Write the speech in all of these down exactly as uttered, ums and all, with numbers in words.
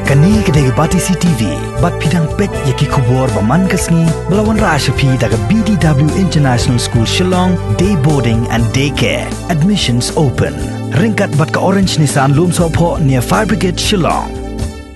Kane ka dei ka Batesi T V, bad phi dang peit ïa ki khubor ba man ka sngi, ba la wanrah sha phi da ka B D W International School Shillong, Day Boarding and Day Care. Admissions open. Ryngkat bad ka Orange Nissan Lumsohphoh near Fire Brigade Shillong.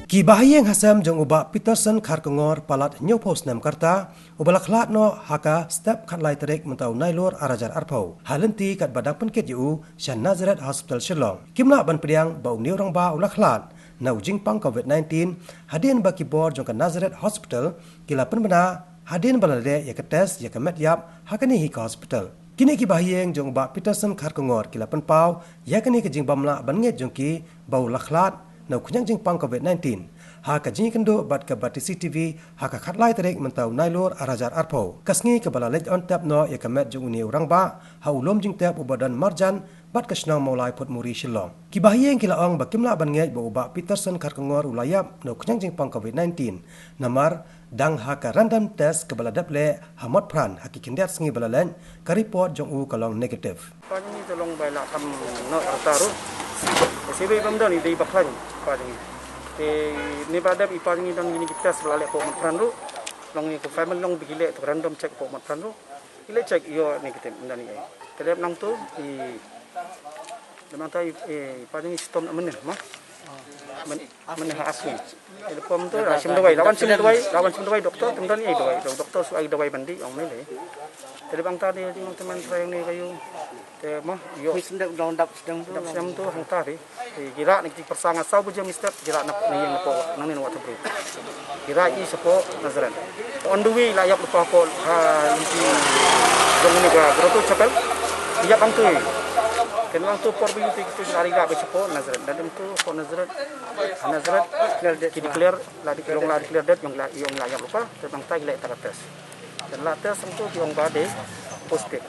Ki bahaïing hasem jong u Bah Peterson Kharkongor palat hynñiewphew snem ka rta, uba la khlad noh ha ka step khatlai tarik mynta u Nailur arhajar arphew, ha lynti katba dang pynkit ïa u sha Nazareth Hospital Shillong. Kim lah ban pdiang ba une u rangbah u la khlad na u jingpang covid nineteen, hadien ba ki bor jong ka Nazareth Hospital ki la pynbna hadien ba la leh ïa ka test ïa ka met ïap ha kane hi ka hospital. Kine ki bahaïing jong u Bah Peterson Kharkongor ki la pynpaw ïa kane ka jingbymlah ban ngeit jong ki ba u la khlad na u khñiang jingpang covid nineteen ha ka jingïakynduh bad ka Batesi T V ha ka khatlai tarik mynta u Nailur arhajar arphew, ka sngi kaba la leit on tep noh ïa ka met jong une u rangbah ha u lum jingtep uba don marjan bad ka shnong Mawlai Phutmuri Shillong. Ki bahaïing ki la ong ba kim lah ban ngeit ba u Bah Peterson Kharkongor u la ïap na u khñiang jingpang covid nineteen, namar dang ha ka random test kaba la dep leh ha Motphran ha ki khyndiat sngi ba la leit, ka report jong u ka long negative. Ïa pha jong ngi te long ba i la kham noh ka rta ruh. Te shu ba ym don i dei ba khlaiñ ïa pha jong ngi. Te ne ba dep ïa pha jong ngi don kine ki test ba la leh hapoh Motphran ruh. Long ïa ka family long ba ki leh ka random check hapoh Motphran ruh. I leh check ïoh negative, ym don ei. Te dep nangtu i, dep nangta i, i pha jong ngi shitom na mynne mo. Myn, mynne ha arngut. Te dep kumto la shim dawai, la wan shim dawai, la wan shim dawai doktor, te ym don ei dawai, doktor shu ai dawai ban dih ong ne lei. Te dep nangta dei jingmong tymmen trai ong ne ka ïoh. Te mo ïoh. Phi sdang dang dap sdang tu. Dap sdang tu hangta ri. Te ki rah na ki pyrsa nga saw baje mynstep, ki rah na, na ïing napoh nangne na Wah Thadlaw. Ki rah i shapoh Nazareth. On the way la ïap lypa hapoh, ha, ïing ki jong une ka Grotto Chapel. Ïap hangtu. Te nangtu por ba ïoh te ki tu ki la ri rah ba shapoh Nazareth. Dang dang tu hapoh Nazareth. Ha Nazareth. Ki declare, la declare, la declare dead, ïong la, ïong la ïap lypa. Te nangta ki leh ta ka test. Te la test hangtu ki ong ba dei positive.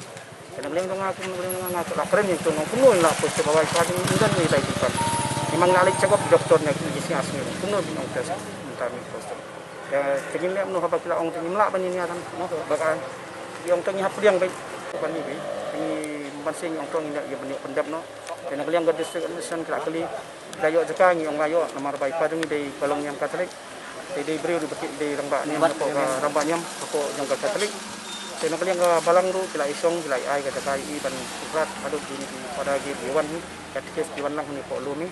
Te na ka liang jong nga kum na ka liang jong nga, nga la kren ïa kito, nga ong kumno la positive, ba wai pha jong ngi ym don ei ba i dei ban. Ngi ma ngi la leit check up doktor na ki sngi ar sngi, kumno ba ong test mynta ngi positive. Te ngin leh kumno haba ki la ong te ngim lah ban ïa nia tang, mo, ba ka, ki ong te ngi hap pdiang beit ban ïa, te ngi ban sngewthuh ngi ïa ban ïa pyndep noh. Te na ka liang ka district administration ki la kylli, la ïoh jaka, ngi ong la ïoh, namar ba i pa jong ngi dei ba long niam Katholik. Te dei briew dei ba ki dei rangbah niam, hapoh ka rangbah niam hapoh jong ka Katholik. Te na ka liang ka balang ruh ki la i shong, ki la i ai ka jaka ïa i ban pynkhrat haduh ki, ki Father ki wan hi, katekis ki wan lang hi hapoh lum hi.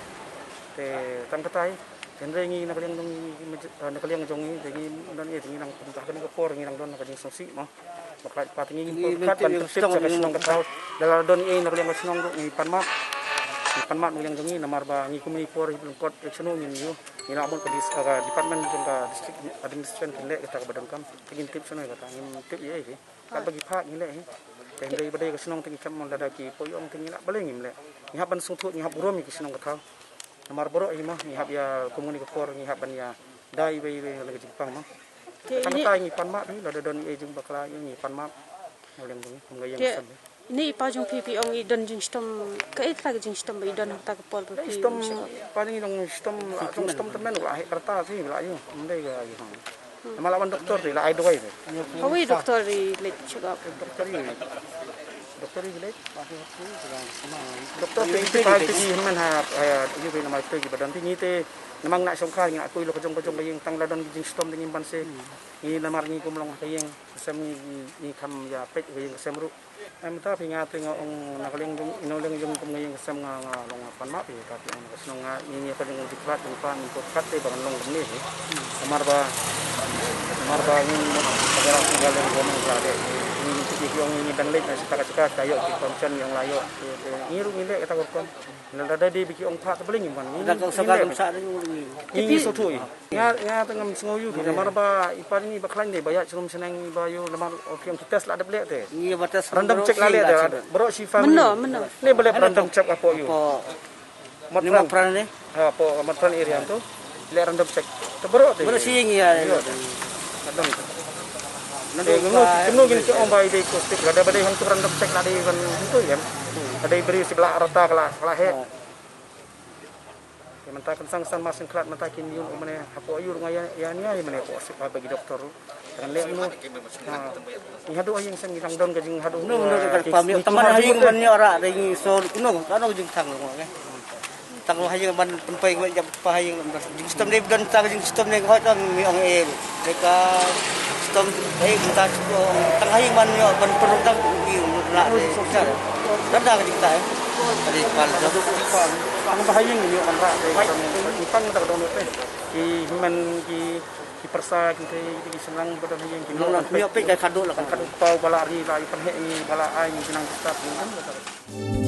Te tang katai, hynrei ngi na ka liang jong ngi, na ka liang jong ngi, te ngi don ïa, te ngi nang pynta kane ka por ngi nang don ka jingsngewsih mo. Ba khlaiñ pat ngi ngim pyrkhat ban pyntip sha ka shnong ka thaw. Lada don ei na ka liang ka shnong ruh ngi pan map. Ngi pan map na ka liang jong ngi namar ba ngi kum ngi por i lyngkot ek shnong ngin ïoh. Ngi la mut ka dis-, ka department jong ka district administration kin leh kata kaba donkam. Te ngin tip shnong kata ngim tip ei ei. Katba ki phah ngi leh hi. Te hynrei ba dei ka shnong te ngi khlem lada ki poi ong te ngi lah balei ngim leh. Ngi hap ban sngewthuh ngi hap burom ïa ki shnong ka thaw. Namar baroh hi mo ngi hap ïa kum kane ka por ngi hap ban ïa dei iwei iwei na ka jingpang mo. Te tang ini kata ngi pan map hi lada don ei jingbakla ïa ngi pan map. Nga leng dong kum nga ïeng te sam hi. Ini i pa jong phi phi ong i don jingshitom, kaei kata ka jingshitom ba i don hangta ka por ba phi shitom, i pa jong i dong shitom la dong shitom tymmen la heh ka rta hi la ïa ym dei ka ïa. Namar la wan doktor te la ai dawai te. Hawei doktor i leit check up. Doktor i, doktor i leit. Doktor te i te kai te i hynmen ha, ha, ïa ki namar te ki ba don te ngi te namar nga shongkha ngi la kui lo ka jong ka jong ka ïing tang la don ki jingshitom te ngim banse. Ngi namar ngi kum long ha ka ïing sem ngi, ngi, ngi kham ïa peit ka ïing ka sem ruh. Em, ta phi nga te nga ong na ka liang jong, na ka liang jong kum nga ïing ka sem nga, nga long nga pan map ïa ta phi ong na ka shnong nga, ngi ïa ka jong diklat jong pan ko kat te ba ngan long kumne hi. Namar ba, namar ba ngi mo ka liang jong nga la de. Ngi ngi ong ngi dang leit na sita ka sita ta ïoh ki pamchan ngi ong la ïoh. Ngi ruh ngi leh kata ka rukom. Lada dei ba ki ong phah te balei ngim wan. Ngi ngi leh. Ngi ngi sngewthuh ïa. Nga, nga te ngam sngew ïa u, namar ba i pa ngi ba khlaiñ dei ba ïa shnong shnong ba ïa namar o phi ong ki test la dep leh te. Ngi ba test random check la leh te. Baroh shi family. Mynno, mynno. Ne ba leh random check hapoh ïa. Hapoh Motphran ne? Ha, hapoh Motphran area tu. Leh random check. Te baroh te. Baroh shi ngi ïa. Random. Nando kumno, kumno ngin ki ong ba i dei positive, lada ba dei hangtu random check la dei ban hangtu ïa. Ba dei briew shi ba la rta ka la, ka la heh. Te mynta kan sang sang mas kan khlad mynta kin ïun u mane hapoh ïu nga ïa, ïa nia ïa mane hapoh suk ba bagi doktor. Kan leh mano. Ha. Ngi haduh ha ïing sem ngi dang don ka jing haduh. No, no, ka pam ïa teman ha ïing ban ïa ra dei ngi so no, ka no jingthang lo ngi. Tang ha ïing ban pynpei ngi jap pa ha ïing. Jingstem dei don tang jingstem dei hoi tang mi ong e. Dei ka stem dei mynta tang ha ïing ban ïoh ban pynrung tang ïing na dei. Dada ka jingta eh. Tadi pal jap. Tang ba ha ïing ïoh ban rah dei tang tang ta don te. Ki men ki ki persa ki te ki senang ba don ha ïing ki ïoh ban pei. Ïoh pei ka khadduh la kan. Khadduh pau bala ri la ïoh pynheh ngi bala ai ngi nang tetap ngi.